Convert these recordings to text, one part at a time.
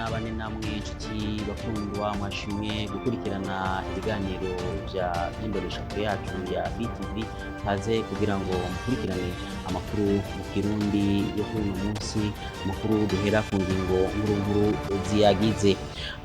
Nabane namwe inshuti bakundwa mwashimye gukurikirana ibiganiro vya by'imboneshakure yacu ya BTV. Kaze kugira ngo mukurikirane amakuru mu Kirundi yo kuri uno munsi. Amakuru duhera ku ngingo nkuru nkuru ziyagize: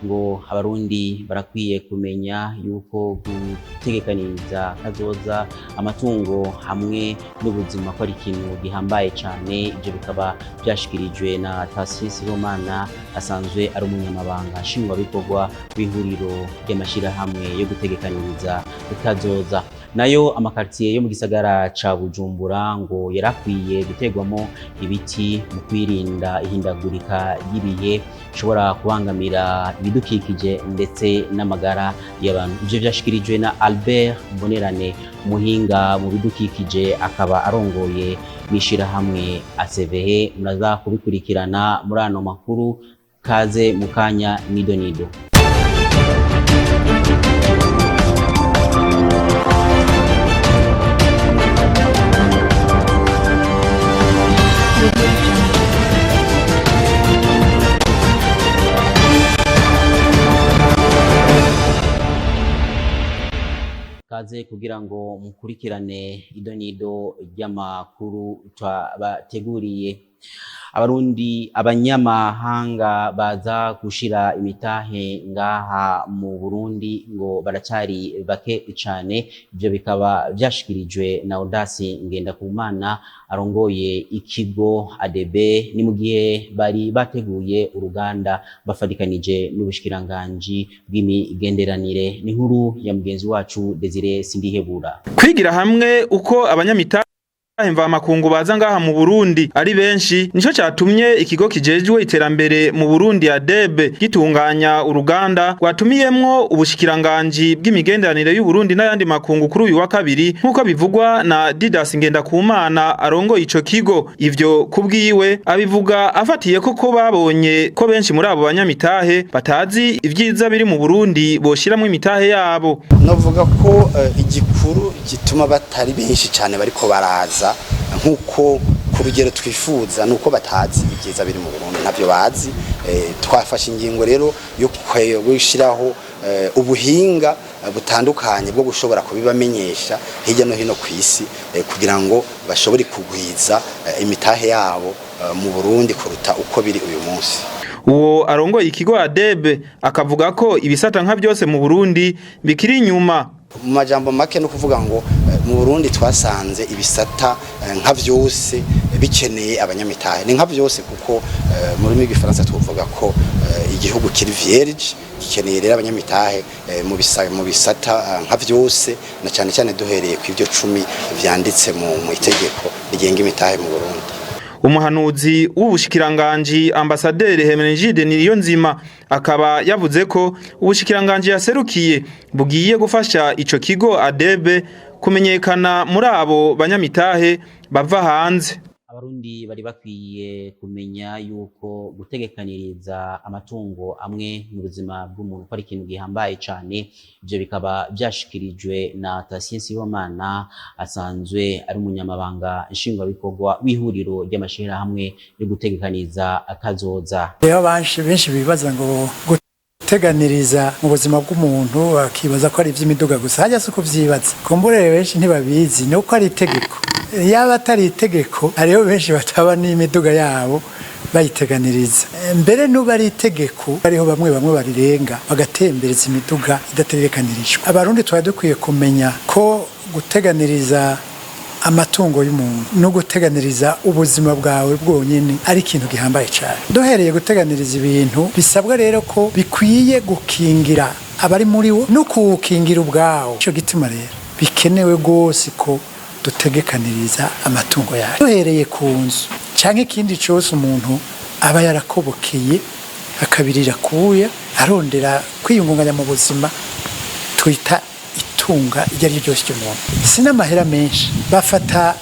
ngo Abarundi barakwiye kumenya yuko gutegekaniriza kazoza amatungo hamwe n'ubuzima ko ari ikintu gihambaye cyane. Ibyo bikaba byashikirijwe na Tasie Sibomana, asanzwe ari umunyamabanga nshingwabikorwa w'ihuriro ry'amashyirahamwe yo gutegekaniriza kazoza. Nayo amakartier yo mu gisagara ca Bujumbura ngo yarakwiye gutegwamo ibiti mu kwirinda ihindagurika ry'ibihe ishobora kubangamira ibidukikije ndetse n'amagara y'abantu. Ivyo vyashikirijwe na Albert Mbonerane, umuhinga mu bidukikije, akaba arongoye n'ishirahamwe ACVE. Muraza kubikurikirana muri ano makuru. Kaze mukanya nido nido. Kaze kugira ngo mukurikirane ido nido ry'amakuru twabateguriye. Abarundi, abanyamahanga baza gushira imitahe ngaha mu Burundi ngo baracari bake cane. Ivyo bikaba vyashikirijwe na Odasi Ngendakumana, arongoye ikigo ADB. Ni mu gihe bari bateguye uruganda bafatikanije n'ubushikiranganji bw'imigenderanire. Ni inkuru ya mugenzi wacu Desire Sindihebura. Kwigira hamwe uko abanyamitahe mvamakungu baza ngaha mu Burundi ari benshi nico catumye ikigo kijejwe iterambere mu Burundi ADB gitunganya uruganda rwatumiyemwo ubushikiranganji bw'imigenderanire y'u Burundi n'ayandi makungu kuri uyu wa kabiri, nk'uko bivugwa na Didas Ngendakumana arongoye ico kigo. Ivyo kubwiwe abivuga afatiye ko ko babonye ko benshi muri abo banyamitahe batazi ivyiza biri mu Burundi boshiramwo imitahe yabo. Novuga ko igikuru gituma batari benshi cyane bariko baraza nk'uko ku rugero twifuza nuko batazi ibyiza biri mu Burundi, ntabyo bazi. Twafashe ingingo rero yo gushyiraho ubuhinga butandukanye bwo gushobora kubibamenyesha hirya no hino ku isi, kugira ngo bashobore kugwiza imitahe yabo mu Burundi kuruta uko biri uyu munsi. Uwo arongoye ikigo ADB akavuga ko ibisata nka byose mu Burundi bikiri inyuma. Mu majambo make no kuvuga ngo mu Burundi twasanze ibisata nka vyose bikeneye abanyamitahe. Ni nka vyose kuko mu rurimi rw'igifaransa tuvuga ko igihugu kiri vierge, gikeneye rero abanyamitahe mu bisata nka vyose, na cyane cyane duhereye ku ivyo 10 vyanditse mu itegeko rigenga imitahe mu Burundi. Umuhanuzi w'ubushikiranganji, ambasaderi Hemenegilde Niyonzima, akaba yavuze ko ubushikiranganji yaserukiye bugiye gufasha ico kigo ADB kumenyekana muri abo banyamitahe bava hanze. Abarundi bari bakwiye kumenya yuko gutegekaniriza amatungo amwe mu buzima bw'umuntu ko ari ikintu gihambaye cane. Ivyo bikaba vyashikirijwe na Tasie Sibomana, asanzwe ari umunyamabanga nshingwabikorwa w'ihuriro ry'amashirahamwe yo gutegekaniza akazoza. Rero benshi bibaza ngo guteganiriza mu buzima bw'umuntu, bakibaza ko ari iby'imiduga gusa. Hajya si ukuvyibaza, kumbure benshi ntibabizi, ni uko ari itegeko. Yaba atari itegeko, hariho benshi bataba n'imiduga yabo bayiteganiriza. Mbere n'ubu ari itegeko, hariho bamwe bamwe barirenga bagatembereza imiduga idategekanirijwe. Abarundi twari dukwiye kumenya ko guteganiriza amatungo y'umuntu no guteganiriza ubuzima bwawe bwonyine ari ikintu gihambaye cyane. Duhereye guteganiriza ibintu, bisabwa rero ko bikwiye gukingira abari muri wo no kuwukingira ubwawo. Icyo gituma rero bikenewe rwose ko dutegekaniriza amatungo yacu, duhereye ku nzu cyangwa ikindi cyose umuntu aba yarakobokeye akabirira kuya arondera kwiyungunganya mu buzima, twita itunga iryo ari ryo ryose ry'umuntu. Si n'amahera menshi, bafata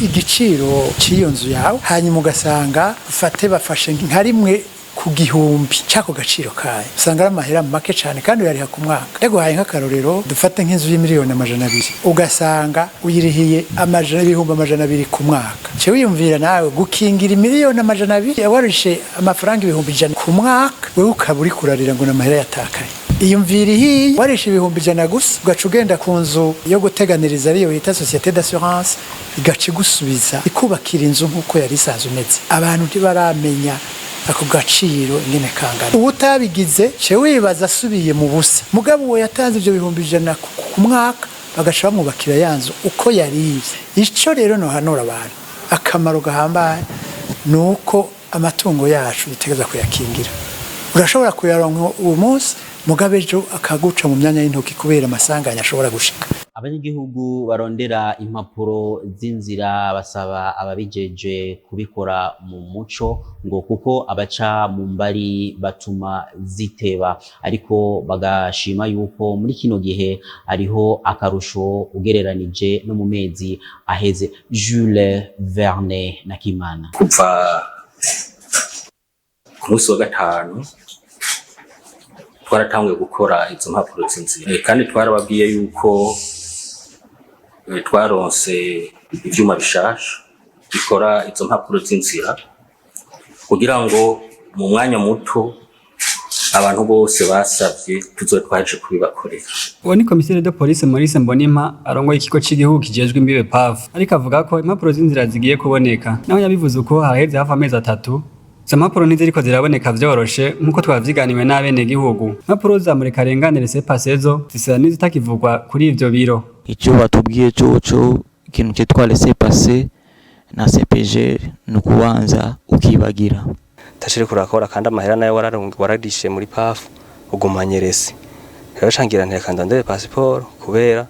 igiciro cy'iyo nzu yawe, hanyuma ugasanga ufate bafashe nka rimwe. ku gihumbi c'ako gaciro kayo, usanga ari amahera make cane kandi uyariha ku mwaka. Ndaguhaye nk'akarorero, dufate nk'inzu y'imiliyoni 200, ugasanga uyirihiye 200,000 ku mwaka. Ce wiyumvira nawe gukingira imiliyoni 200 warishe amafaranga 100,000 ku mwaka, wewe ukaba uri kurarira ngo n'amahera yatakaye. Iyumvira ihiye warishe 100,000 gusa, ugaca ugenda ku nzu yo guteganiriza, ariyo bita société d'assurance, igaca igusubiza ikubakira inzu nk'uko yari isanzwe imeze. Abantu ntibaramenya ako gaciro ingene kangana. Uwutabigize, ce wibaza asubiye mu busa. Mugabo uwo yatanze ivyo 100,000 ku mwaka, bagaca bamwubakira ya nzu uko yari. Ico rero nohanura abantu, akamaro gahambaye ni uko amatungo yacu dutegereza kuyakingira. Urashobora kuyaronka uwo munsi, mugabe ejo akaguca mu myanya y'intoki kubera amasanganya ashobora gushika. Abanyagihugu barondera impapuro z'inzira basaba ababijeje kubikora mu muco, ngo kuko abaca mu mbari batuma ziteba, ariko bagashima yuko muri kino gihe hariho akarusho ugereranije no mu mezi aheze. Jules Verne Nakimana. Kuva ku munsi wa gatanu twaratanguye gukora izo mpapuro z'inzira. Kandi twarababwiye yuko twaronse ivyuma bishasha bikora izo mpapuro z'inzira, kugira ngo mu mwanya muto abantu bose basavye tuzobe twaje kubibakorera. Uwo ni commissaire de police Maurice Mbonimpa, arongoye ikigo c'igihugu kijejwe imbibe PAF, ariko avuga ko impapuro z'inzira zigiye kuboneka. Naho yabivuze uko, haheze hafi amezi 3 izo mpapuro ntiziriko ziraboneka vyoroshe nk'uko twavyiganiwe n'abenegihugu. Impapuro za murekarenganire, laissez-passer, zo zisa n'izitakivugwa kuri ivyo biro. Icyo batubwiye coco, ikintu cyitwa laissez-passer na CPG, ni ukubanza ukibagira. Tashiri kurakora kandi amahera nayo wararishe muri PAF, ugumanye reçu. Rero cangira nteka ndondere passeport kubera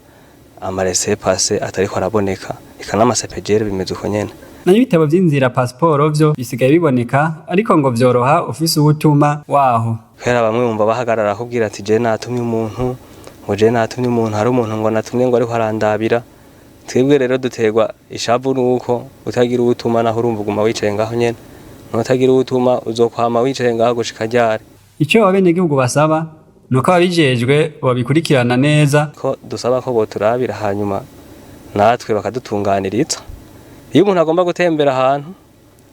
ama laissez-passer atariko araboneka, eka n'ama CPGL bimeze uko nyene. Nayo ibitabo vy'inzira, pasiporo, vyo bisigaye biboneka, ariko ngo vyoroha ufise uwutuma waho. Kubera bamwe bumva bahagarara akubwira ati: "Je natumye umuntu", ngo: "Je natumye umuntu", hari umuntu ngo natumye ngo ariko arandabira. Twebwe rero duterwa ishavu nuko utagira uwutuma, naho urumva uguma wicaye ngaho nyene. Nutagira uwutuma uzokwama wicaye ngaho gushika ryari? Ico abenegihugu basaba nuko ababijejwe bobikurikirana neza. Ko dusaba ko boturabira, hanyuma natwe bakadutunganiriza. Iyo umuntu agomba gutembera ahantu,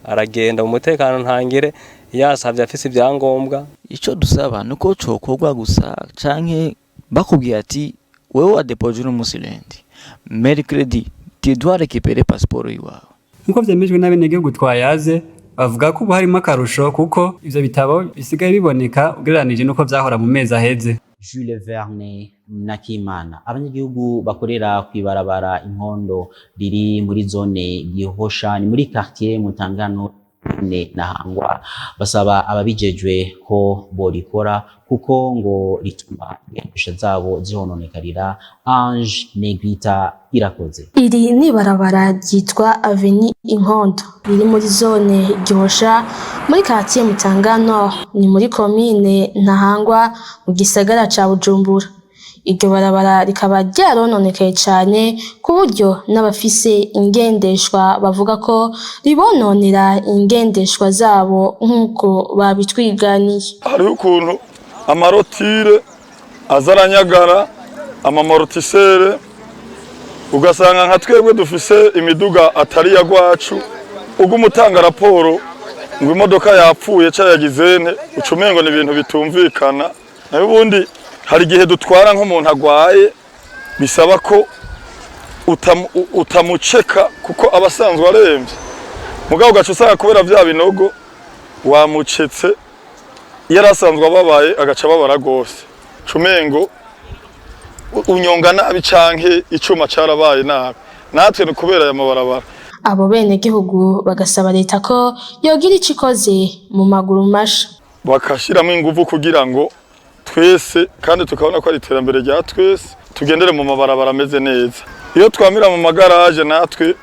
aragenda mu mutekano ntangere, yasavye afise ibyangombwa. Icyo dusaba ni uko cokorwa gusa, canke bakubwiye ati: "Wewe wadepoje uno musi lundi, mercredi tu dois récupérer passeport iwawe." Nk'uko vyemejwe n'abenegihugu twayaze, bavuga ko ubu harimo akarusho kuko ivyo bitabo bisigaye biboneka ugereranije n'uko vyahora mu mezi aheze. Jules Verne Nakimana. Abanyagihugu bakorera kwibarabara Inkondo riri muri zone Gihosha, ni muri quartier Mutangano ne Nahangwa, basaba ababijejwe ko borikora kuko ngo rituma ingendeshwa zabo zihononekarira. Ange Negrita Irakoze. Iri ni ibarabara ryitwa Avenue Inkondo, riri muri zone Gihosha, muri quartier Mutangano, ni muri komine Ntahangwa, mu gisagara ca Bujumbura. Iryo barabara rikaba ryarononekaye cane ku buryo n'abafise ingendeshwa bavuga ko ribononera ingendeshwa zabo, nk'uko babitwiganiye. Hariho ukuntu ama rotules aza aranyagara, ama amortisseurs, ugasanga nka twebwe dufise imiduga atari iya gwacu, uguma utanga raporo ngo imodoka yapfuye ca yagize nte, uca umengo ni ibintu bitumvikana. Nayo ubundi hari igihe dutwara nk'umuntu agwaye, bisaba ko utamuceka kuko aba asanzwe aremvye, mugabo ugaca usanga kubera vya binogo wamucetse, yari asanzwe ababaye agaca ababara rwose, cumengo unyonga nabi canke icuma carabaye nabi. Natwe ni kubera aya mabarabara. Abo benegihugu bagasaba leta ko yogira ico ikoze mu maguru masha. Bakashyiramo ingufu kugira ngo twese, kandi tukabona ko ari iterambere rya twese, tugendere mu mabarabara ameze neza. Iyo twamira mu magaraje, natwe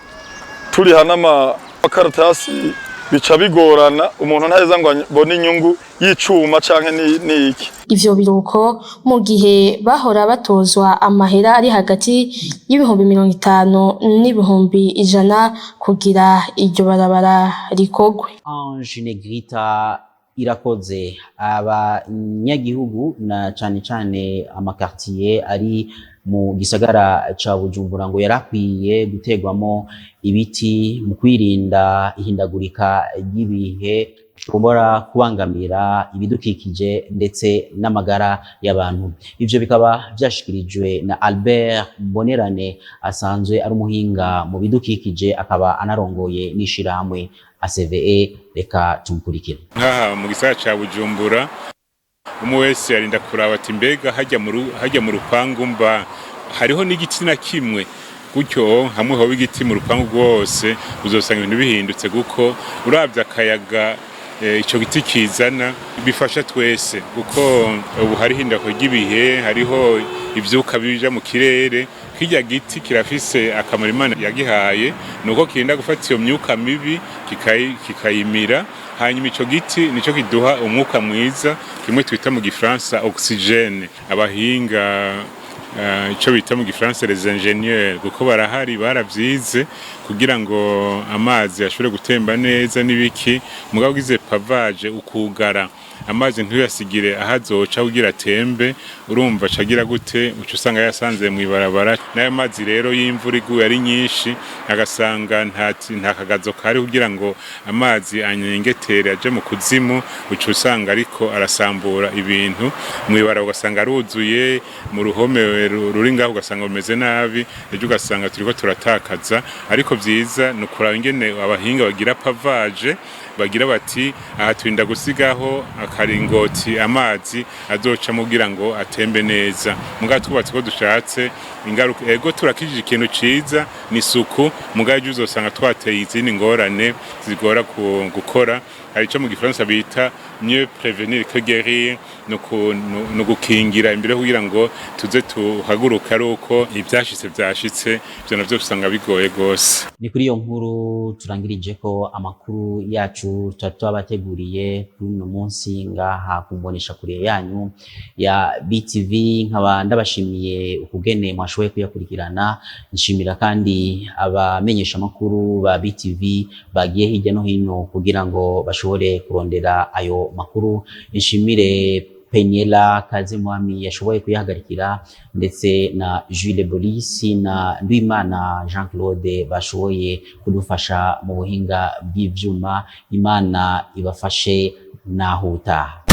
turiha n'amakaratasi, bica bigorana, umuntu ntaheza ngo abone inyungu y'icuma canke n'iki. Ivyo biruko mu gihe bahora batozwa amahera ari hagati y'50,000 n'100,000 kugira iryo barabara rikogwe. Ange Negrita. Irakoze. Abanyagihugu na cane cane amakartier ari mu gisagara ca Bujumbura ngo yarakwiye gutegwamo ibiti mu kwirinda ihindagurika ry'ibihe bishobora kubangamira ibidukikije ndetse n'amagara y'abantu. Ivyo bikaba vyashikirijwe na Albert Mbonerane, asanzwe ari umuhinga mu bidukikije, akaba anarongoye n'ishirahamwe ACVE. Reka tumukurikire. Nk'aha mu gisagara ca Bujumbura, umwe wese yarinda kuraba ati: mbega hajya mu rupangu mba hariho n'igiti na kimwe? Gutyo hamwe hoba igiti mu rupangu rwose, uzosanga ibintu bihindutse, kuko uravye akayaga ico giti kizana bifasha twese, kuko ubu hariho indako ry'ibihe, hariho ivyuka bija mu kirere. Kirya giti kirafise akamaro Imana yagihaye, nuko kirinda gufata iyo myuka mibi kikayimira. Hanyuma ico giti nico kiduha umwuka mwiza, kimwe twita mu gifaransa oxygène. Abahinga, ico bita mu gifaransa les ingénieurs, kuko barahari baravyize, kugira ngo amazi ashobore gutemba neza n'ibiki. Mugabo ugize pavage, ukugara amazi, ntuyasigire aho azoca kugira atembe, urumva acagira gute? Uca usanga yasanze mw'ibarabara. N'ayo mazi rero y'imvura iguye ari nyinshi, agasanga nta kagazo kari kugira ngo amazi anyengetere aje mu kuzimu, uca usanga ariko arasambura ibintu mw'ibarabara, ugasanga aruzuye mu ruhome ruri ngaho, ugasanga rumeze nabi. Ejo ugasanga turiko turatakaza. Ariko vyiza ni ukuraba ingene abahinga bagira pavage, bagira bati: aha turinda gusigaho akaringoti amazi azocamo kugira ngo atembe neza. Mugabo twubatse ko dushatse, ingaruka, ego turakijije ikintu ciza ni isuku, mugabo ejo uzosanga twateye izindi ngorane zigora gukora. Hari ico mu gifaransa bita mieux prévenir que guérir, ni ugukingira imbere kugira ngo tuze tuhaguruke ari uko ivyashitse vyashitse. Ivyo navyo usanga bigoye gose. Ni kuri iyo nkuru turangirije ko amakuru yacu tuba twabateguriye kuri uno munsi ngaha kumbonesha kure yanyu ya BTV. Nkaba ndabashimiye ukugene mwashoboye kuyakurikirana. Nshimira kandi abamenyesha amakuru ba BTV bagiye hirya no hino kugira ngo bashobore kurondera ayo makuru. Nshimire Peniela Kazimwami yashoboye kuyahagarikira, ndetse na Jules Bolisi na Ndwimana Jean Claude bashoboye kudufasha mu buhinga bw'ivyuma. Imana ibafashe, naho utaha.